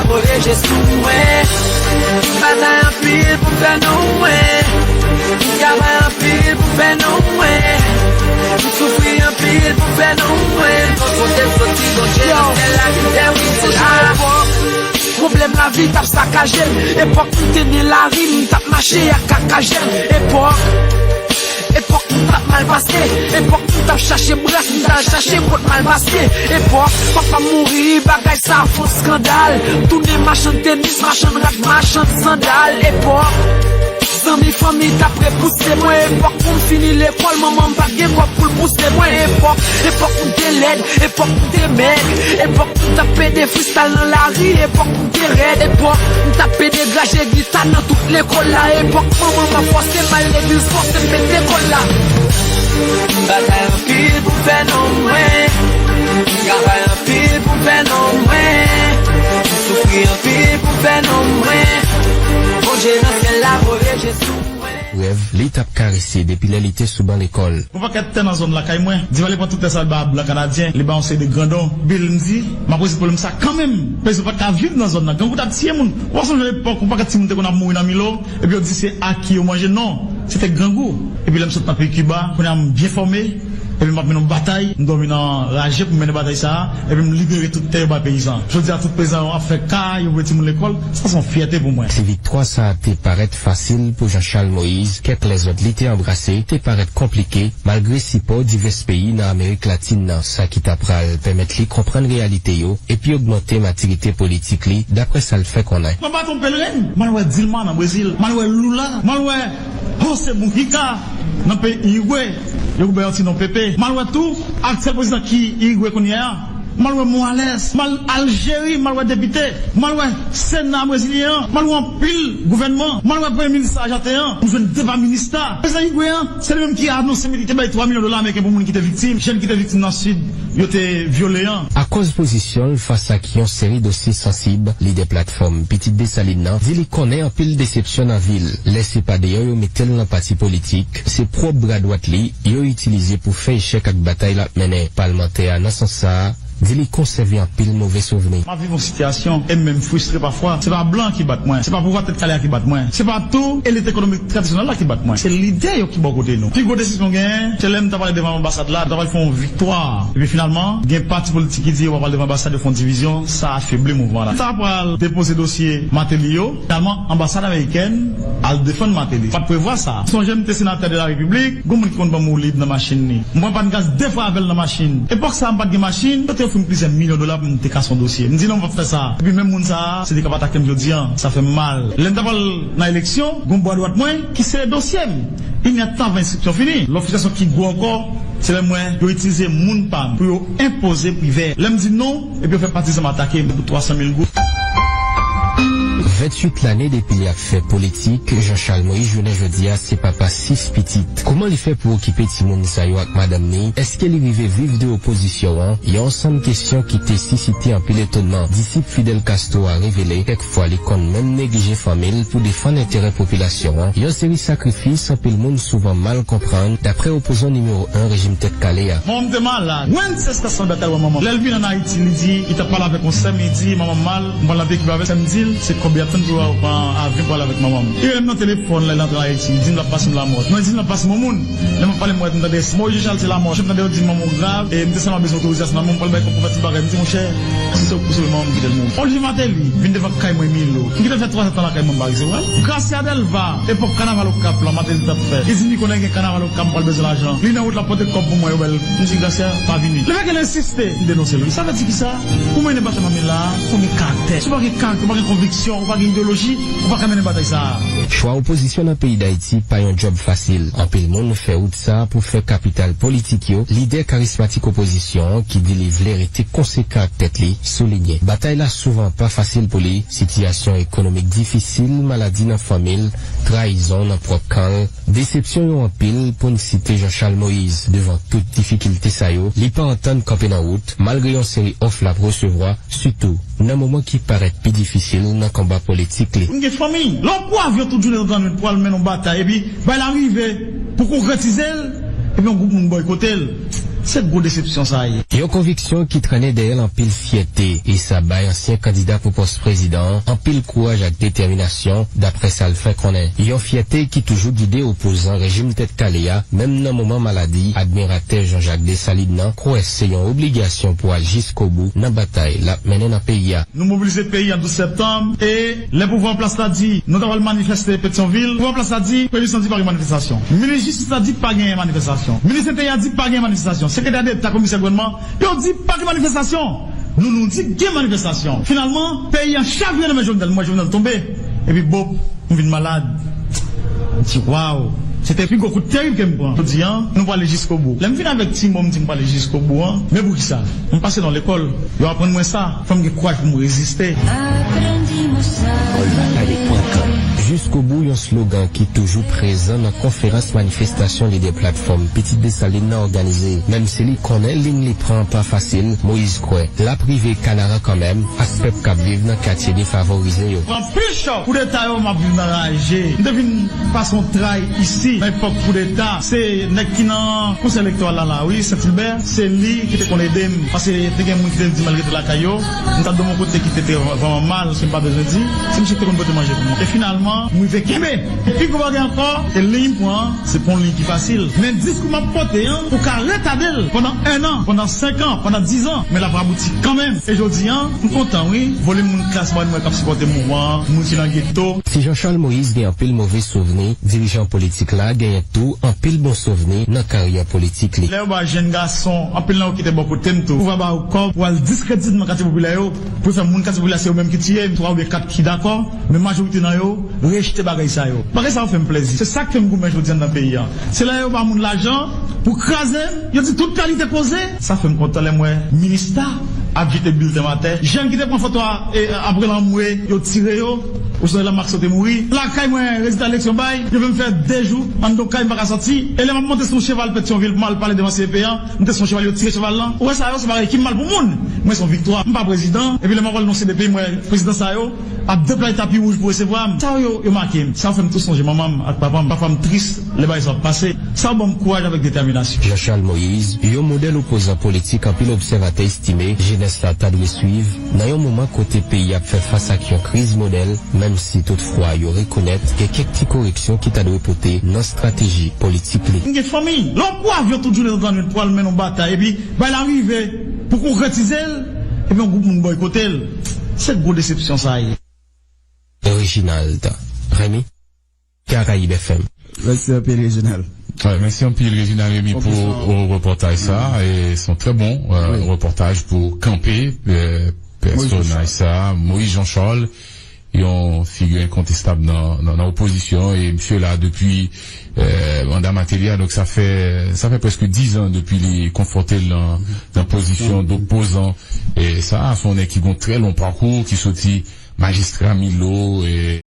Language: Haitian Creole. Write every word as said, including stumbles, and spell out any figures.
Voye je sou mwen. M batay anpil pou m fè non mwen. M travay anpil pou m fè non mwen. M soufri anpil pou m fè non mwen. Bon kote m soti, Bondye nan syèl la ki fè wi se la. Pwoblèm lavi t ap sakaje m. Epòk m te nan lari, m t ap mache ak kaka jèm. Epòk Epòk m t ap mal pase, epòk m t ap chache bras, m t al chache kot mal pase. Epòk papa m mouri, bagay sa fon skandal. M tounen machann tenis, machann rad, machann sandal. Epòk zanmi fanmi t ap repouse mwen. Epòk pou m fini lekòl, manman m pa t gen kòb pou l pouse mwen. Epòk, epòk m te lèd, epòk m te mèg. Epòk m t ap pede freestyle nan lari, epòk m te rèd. Epòk m t ap pede graje gita nan tout lekòl la. Epòk manman m ap fòse m al legliz, fòse m pete kòl la. M batay anpil pou fè non mwen. M travay anpil pou fè non mwen. M soufri anpil pou fè non mwen. Bondye nan syèl la voye je sou mwen. Rèv li t ap karese depi lè li te sou ban lekòl. Yon pakèt tè nan zòn lakay mwen. Divalye pran tout tè sa, li ba blan kanadyen, li ba yon seri de grandon. Epi m di, m ap rezoud pwoblèm sa kanmenm. Pèsonn pa t ka viv nan zòn nan. Grangou t ap tiye moun. Ou pa sonje lepòk, yon pakèt timoun te konn ap mouri nan Milo, epi yo di se aki yo manje. Non, se te grangou. Epi lè m sot nan peyi Kiba, kounye a m byen fòme, epi m ap mennen yon batay, m dòmi nan raje pou m mennen batay sa a, epi m libere tout tè yo bay peyizan. Jodi a, tout peyizan yo ap fè kay, yo voye timoun lekòl. Sa se yon fyète pou mwen. Si viktwa sa a te parèt fasil pou Jean Charles Moïse, kèk lèzòt li te anbrase te parèt konplike, malgre sipò divès peyi nan Amerik Latin nan, sa ki ta pral pèmèt li konprann reyalite yo epi ogmante matirite politik li, daprè sa l fè konnen. M ap bat yon pèleren, m al wè Dilma nan Brezil, m al wè Lula, m al wè José Mujica nan peyi Irigwe, yo bay yon ti non Pepe. M al wè tou aktyèl prezidan ki Irigwe kounye a. M al wè Morales, m al Aljeri, m al wè depite, m al wè Sena brezilyen an, m al wè anpil gouvènman, m al wè premye minis ajanten an, m jwenn deba minista. Prezidan Irigwe an, se li menm ki anonse, ki te bay twa milyon dola ameriken pou moun ki te viktim, jèn ki te viktim nan Sid, yo te vyole an. Akoz pozisyon l fas ak yon seri dosye sansib, lidè platfòm Pitit Desalin nan di li konnen anpil desepsyon nan vi l, lè se pa deyò yo mete l nan pati politik, se pwòp bra dwat li yo itilize pou fè echèk ak batay l ap mennen. Palmantè a, nan sans sa a, di li konsève anpil move souvni. M ap viv yon sitiyasyon e m menm fristre pafwa. Se pa blan ki bat mwen, se pa pouvwa tèt kale a ki bat mwen, se pa tou elit ekonomik tradisyonèl la ki bat mwen. Se lidè yo ki bò kote nou. Pi gwo desepsyon m genyen, se lè m ta pral devan anbasad la, m ta pral fè yon viktwa. Epi finalman, gen pati politik ki di yo pa pral devan anbasad, yo fè yon divizyon, sa afebli mouvman la. M ta pral depoze dosye Martelly yo, finalman, anbasad amerikèn al defann Martelly. Pa t prevwa sa. Sonje m te senatè de la repiblik, gon moun ki konn ban m woulib nan machin li. M pran pàn gaz de fwa avè l nan machin. Epòk sa a, m pa t gen machin, yo te ofri m plizyè milyon dola pou m te kase yon dosye. M di non, m p ap fè sa. Epi menm moun sa a, se li k ap atake m jodi a. Sa fè m mal. Lè m ta pral nan eleksyon, gon bwa dwat mwen ki sere dosye m. Inyèt tan avan enstriksyon fini. Lòt fristrasyon ki gwo ankò, se lè m wè yo itilize moun pa m pou yo enpoze Privè. Lè m di non, epi yo fè patizan m atake m pou twa san mil goud. Venntuit lane depi li ap fè politik, Jean Charles Moïse jounen jodi a se papa sis pitit. Kòman li fè pou okipe timoun sa yo ak madanm ni? Èske li rive viv de opozisyon an? Yon ansanm kesyon ki te sisite anpil etonnman. Disip Fidel Castro a revele kèk fwa li konn menm neglije fanmi l pou defann enterè popilasyon an. Yon seri sakrifis anpil moun souvan mal konprann, daprè opozan nimewo en rejim Tèt Kale a. Manman m te malad. Wences Cassandra t al wè manman m. Lè l vin ann Ayiti, li di, li t ap pale avèk yon sè m, li di, manman m mal, m pral nan peyi Kiba avè l. Sè m di l, se kòb y ap tann pou yo pran avyon pou al avèk manman m. Li rele m nan telefòn lè l antre Ayiti, li di m l ap pase m lamò. Mwen di l m ap pase m yon moun. Lè m ap pale, m wè m tande Moïse Jean Charles se lamò. Chèf tande yo di manman w grav, e m te sèlman bezwen otorizasyon nan men w, m pral bay kòb pou fè tout bagay. M di, monchè, si se ou k pou sove manman m, kite l mouri. On li Martelly vin devan kay mwen Milo. M gentan fè twa zè tan lakay mwen, m pa resevwa l. Gracia Delva, epòk kanaval Okap lan, Martelly t ap fè. Li di, Nico, lè gen kanaval Okap, m pral bezwen lajan. Li nan wout, l ap pote kòb pou mwen, yo ba l. M di, Gracia, pa vini. Lè bagay la ensiste, m denonse l. Sa vle di kisa? Pou mennen batay manmi la, fò gen karaktè. Si w pa gen karaktè, w pa gen konviksyon, w pa gen ideyoloji, ou pa ka mennen batay sa a. Chwa opozisyon nan peyi Dayiti pa yon djòb fasil. Anpil moun fè wout sa a pou fè kapital politik yo. Lidè karismatik opozisyon an ki di li vle rete konsekan ak tèt li, soulinye batay la souvan pa fasil pou li. Sitiyasyon ekonomik difisil, maladi nan fanmi l, trayizon nan pwòp kan l, desepsyon yo anpil, pou n site Jean Charles Moïse. Devan tout difikilte sa yo, li pa antann kanpe nan wout, malgre yon seri òf l ap resevwa, sitou nan moman ki parèt pi difisil nan konba politik li. M gen fanmi. Lè w pran avyon tout jounen, tout lannwit pou al mennen yon batay, epi bay la rive pou konkretize l, epi yon gwoup moun bòykote l. Se gwo desepsyon sa ye. Yon konviksyon ki trennen dèyè l anpil fyète, e sa bay ansyen kandida pou pòs prezidan an anpil kouraj ak detèminasyon, daprè sa l fè konnen. Yon fyète ki toujou gide opozan rejim Tèt Kale a, menm nan moman maladi admiratè Jean-Jacques Dessalines nan, kwè se yon obligasyon pou al jiskobou nan batay l ap mennen nan peyi a. Nou mobilize peyi an douz septanm, e lè pouvwa an plas la di nou ta pral manifeste Petyonvil, pouvwa an plas la di Premye Minis lan di pa gen manifestasyon. Minis Jistis la di pa gen manifestasyon. Minis Enteryè a di pa gen manifestasyon. Sekretè Deta, Komisè Gouvènman, yo di pa gen manifestasyon. Nou, nou di gen manifestasyon. Finalman, peyi an chavire nan men Jovenel. M wè Jovenel tonbe. Epi, bòp, m vin malad. M di, waw, se te pi gwo kout terib ke m pran. Jodi a, nou prale jiskobou. Lè m vin avèk ti mo m di m prale jiskobou an, men poukisa? M pase nan lekòl, yo aprann mwen sa, fò m gen kouraj pou m reziste. Aprendimos a Jiskobou, yon slogan ki toujou prezan nan konferans manifestasyon lidè platfòm Pitit Desalin nan òganize. Menm si li konnen liy li pran pa fasil, Moyiz kwè l ap rive Kanaran kanmenm ak pèp k ap viv nan katye defavorize yo. Pran pil chòk, koudeta yo, m ap viv nan raje. M te vin pase yon tray isi, nan epòk koudeta. Se nèg ki nan konsèy elektoral la, la, wi, Saint Philbert, se li ki te konn ede m. Paske te gen moun ki te di m al rete lakay yo. M t ap dòmi yon kote ki te, te vrèman mal, paske m pa bezwen di. Se misye ki te konn pote manje pou mwen. E finalman, m rive kenbe. E pi gwo bagay ankò, e liy m pran an, se pa yon liy ki fasil. Men diskou m ap pote an, ou ka retade l pandan en an, pandan senk an, pandan diz an, men l ap abouti kanmenm. E jodi a, m kontan, wi. Volim moun klas mwayen mwen k ap sipòte mouvman an, moun ki nan geto. Si Jean Charles Moïse gen anpil move souvni, dirijan politik la genyen tou anpil bon souvni nan karyè politik li. Lè yo ba jèn gason, anpil nan yo ki te bò kote m tou, pouvwa ba yo kòb pou al diskredite nan katye popilè yo, pou fè moun katye popilè se yo menm ki tiye m, twa oubyen kat ki dakò, men majorite nan yo rejte bagay sa yo. Bagay sa yo fè m plèzi. Se sa k fè m goumen jodi a nan peyi a. Se lè yo ba moun lajan pou kraze m, yo di tout kalite koze. Sa fè m kontan lè m wè minista ap jete bilten m atè. Jèn ki te pran foto a, e, ap rele anmwe, yo tire yo. Osnon Lamarck Soté mouri. Lakay mwen, rezilta eleksyon bay, yo fè m fè de jou anndan kay, m pa ka sòti. E lè m ap monte sou cheval Petyonvil pou m al pale devan C P an, m te sou cheval, yo tire cheval lan. Ou wè sa yo, se bagay ki mal pou moun. Mwen se yon viktwa. M pa prezidan. Epi lè m ap al nan C D P, m wè prezidan sa yo ap deplwaye tapi wouj pou resevwa m. Sa yo, yo make m. Sa yo fè m tou sonje manman m ak papa m. Pafwa m tris lè bagay sa yo ap pase. Sa yo ban m kouraj avèk detèminasyon. Jean Charles Moïse, yon modèl opozan politik anpil obsèvatè estime jenès la ta dwe swiv nan yon moman kote peyi ap fè fas ak yon kriz modèl, menm si toutfwa yo rekonèt gen kèk ti koreksyon ki ta dwe pote nan estrateji politik li. M gen fanmi. Lè w pran avyon tout jounen, tout lannwit pou al mennen yon batay, epi bay la rive pou konkretize l, epi yon gwoup moun bòykote l. Se gwo desepsyon sa ye. Reginald Remy, Caraïbes F M. Mèsi anpil, Reginald. Wi, mèsi anpil, Reginald Remy, pou repòtaj sa. E se yon trè bon, euh, repòtaj pou kanpe, euh, pèsonaj sa, Moïse Jean Charles, yon figi enkontestab nan, nan, nan opozisyon. E misye la depi, euh, manda Martelly a, donk sa fè, sa fè prèske diz an depi li konfwonte l nan, nan pozisyon dopozan. E sa, se yon nèg ki gen yon trè lon pakou, ki soti majistra Milo, e